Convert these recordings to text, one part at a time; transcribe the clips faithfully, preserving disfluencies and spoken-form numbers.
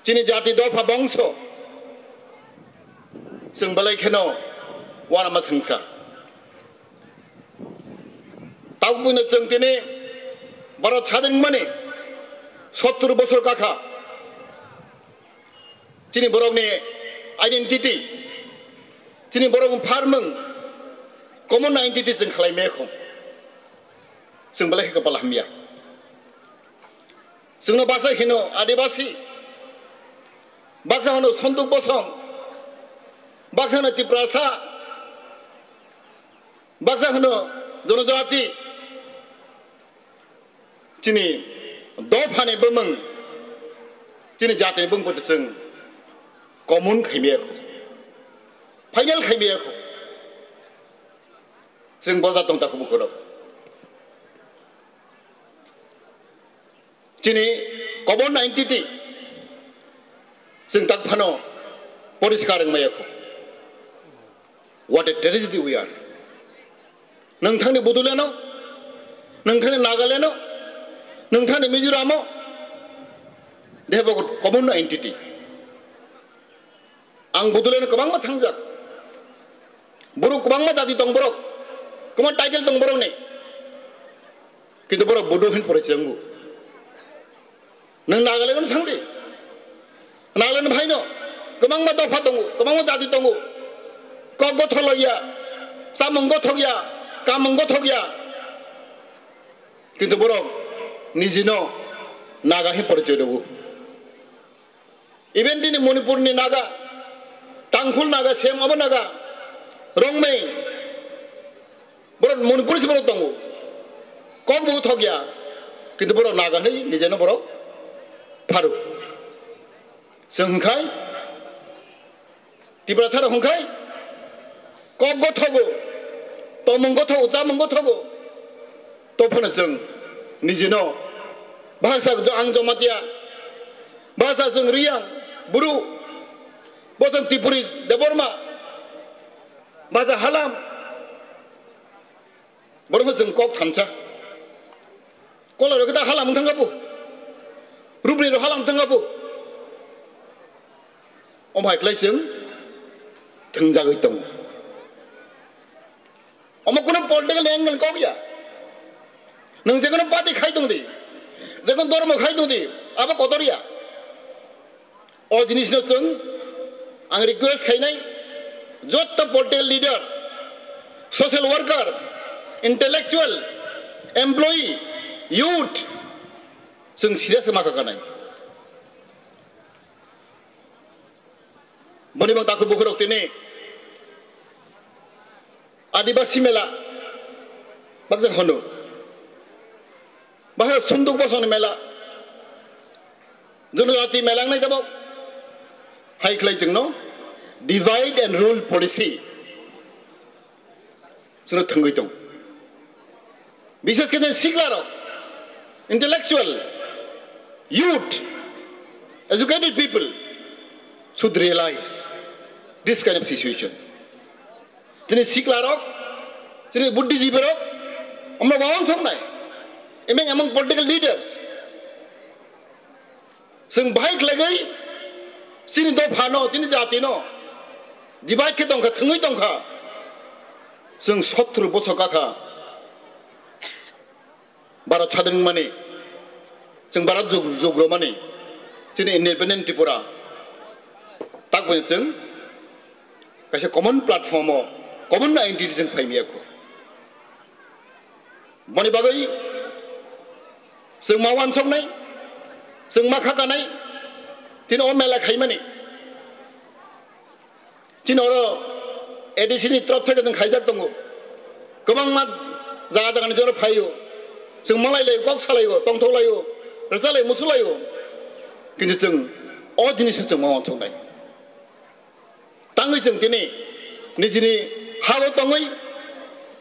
Chini jati dopha bongso chwng belai kheno uanama swngsa. Tabukno chwng tini Bharat sadin mani sottur bosor kakha. Chini borokni identity, chini borokni pharmung, common identity chwng khlai maya kho. Chwng belai khe kwpal hamya. Chwngno baksa hino Adibasi, baksa hino Sonduk Bosong, baksa hino Tiprasa, baksa hino Jonojati. Chini dophani bumung, chini jatini bumung chwng common khaimaya kho, final khaimaya kho. Chwng boja tong ta khubu khorok. Chini common identity chwng tak phano poriskar wngmaya kho. What a tragedy we are. Nwng thangni Bodoland o, nwng thangni Nagaland o, nwng thangni Mizoram o, they have a common identity. Ang Bodoland o kwbangma thangjak. Borok kwbangma jati tong borok, kwbangma title tong borokni. Kintu borok Bodo hin pore chenggo. Nwng Nagaland thangdi. Nagaland phaino kwbangma dopha tongo, kwbangma jati tongo. Kok gothok loya, chamung gothok ya, kamung gothok ya. Kintu borok nijino Naga hin porichoi rwo. Even tini Manipurni Naga, Tangkhul Naga, Sem abo Naga, Rongmei, borok Manipur se borok tongo. Kok bo thok ya, kintu borok Naga hinwi nijeno borok pharo. Chwng hwnkhai, Tiprasa rok hwnkhai, kok gothogo, tomung gothogo, chamung gothogo, to phano chwng nijino bhasa jo-, ang Jomatia, bhasa chwng Riyang, Bru, bo chwng Tipuri, Debbarma, bhasa Halam, borokno chwng kok thansa. Kola rok ta Halam wng thangkha bo, Rupni rok Halam wng thangkha bo. Omo hai khlai chwng thwngjagwi tongo. Omo kuno political angle kok ya. Nwng jekono party khai tong di, jekono dhormo khai tong di, abo kotor ya. O jinisno chwng ang request khainai, jotto political leader, social worker, intellectual, employee, youth, chwng serious ma kakanai. Boni bang takhuk bukhurok tini Adibasi mela bakjak hono. Bahai Sunduk Bosongni mela. Jonojati mela wngnai tabok. Hai khlai chwngno divide and rule policy. Chwngno thwngwi tong. Bishes khe chwng siklarok, intellectual, youth, educated people should realize this kind of situation. Chini siklarok, chini buddhijibirok, omno wawan soknai, among, among political leaders. Chwng bahai khlaiwi chini dophano, chini jatino divide khe tongkha, thwngwi tongkha. Chwng sottur bosor kakha Bharat sadin wngmani, chwng Bharat jug-, jugromani, chini independent Tripura. Takbo chwng kaisa common platform o, common identity chwng phaimiyakho. Boni bagwi chwng ma wansoknai, chwng ma khakanai, tini o mela khaimani. Chini oro A D C ni torof theke chwng khaijak tongo. Kwbangma jaga jagani jora phaio. Chwng malai laio, kok salaio, tongthok laio, rwcha laio, musu laio. Kintu chwng o jinis chwng ma wansoknai. Tangwi chwng tini nijini hao tongwi,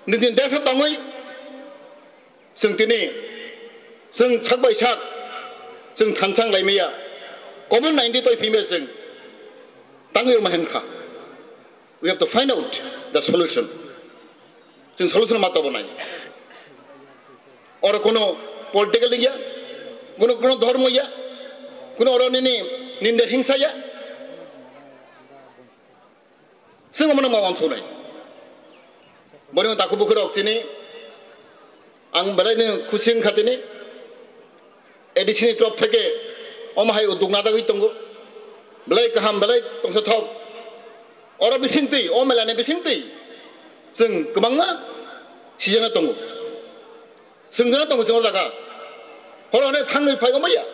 nijini deso tongwi, chwng tini, chwng sak bai sak, chwng thansang lai maya, common nine di toi phimaya chwng tangwi ma henkha. We have to find out the solution. Chwng solution ma tobonai. Oro kono political ya, kono, kono dhormo ya, kono oro nini Ninde hingsa ya. Sing omo nang ma wansuknai. Boni taku bukhurok chini. Ang belai ni khusi wngkha tini. A D C ni trop theke omo hai uduk nadagwi tongo. Belai kaham, belai tongsa thok. Oro bisingtwi, o mela ni bisingtwi. Chwng kwbangma sijana tongo. Swngjana tongo chwng o jaga. Horo hwnwi thangwi phai omo ya.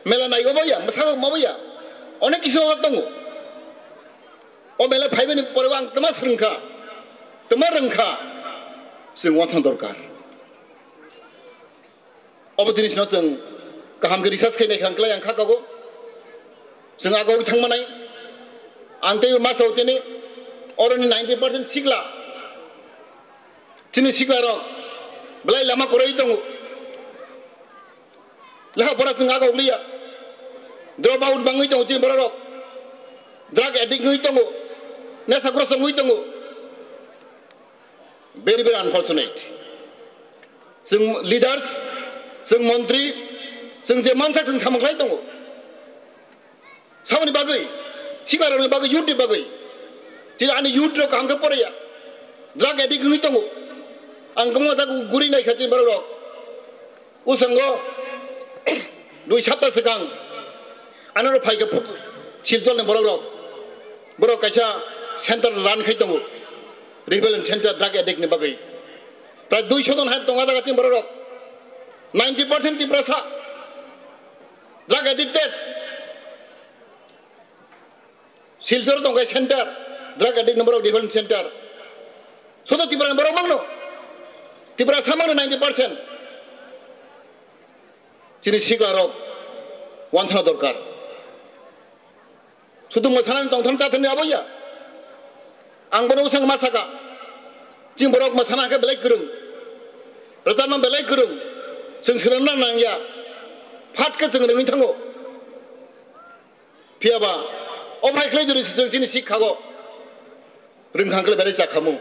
Mela nai omo ya, mwsa omo ya. Onek kisi o tongo. O mela phaibani pore ang twma swrwngkha. Twma rwngkha. Chwng wanthang dorkar. Obo jinisno chwng kaham khe research khe naikha ang klai ang kha kago. Chwng agogwi thangmanai. Ang teibo ma sao tini oroni ninety percent sikla. Chini siklarok belai lama kwrwi tongo. Lekha pora chwng agok liya. Drop out bangwi tongo chini bororok. Drug addict wngwi tongo. Nesa grosong wngwi tongo. Very, very unfortunate. Chwng leaders, chwng montri, chwng je mansa chwng samung khlai tongo. Saboni bagwi, siklarokni bagwi, youth ni bagwi. Chini ani youth rok kaham khe poraiya. Drug addict wngwi tongo. Ang kwbangma jaga guri naikha chini borok rok. Usango dui sapta swkang ano phaikha phut Silchar ni borok rok. Borok kaisa center run khai tongo. Rehabilitation center drug addict ni bagwi. Prai duiso jon hai tongo jaga chini borok rok. Ninety percent Tiprasa drug addicted. Silchar tongkha center, drug addict number of different center. Soto Tipra ni borok mangno. Tipra samangno ninety percent. Chini siklarok wansana dorkar. Sudu mwsanani tongtham chathani aboya. Ang bono usang masaka. Chini borok mwsana khe belai kwrwng. Rwchapna belai kwrwng. Chwng swrwngna nangya. Phat khe chwng rwngwi thango. Phiyaba, o phai khlai jori se chwng chini sikhago. Rwngkhang khlai belai chakhamu.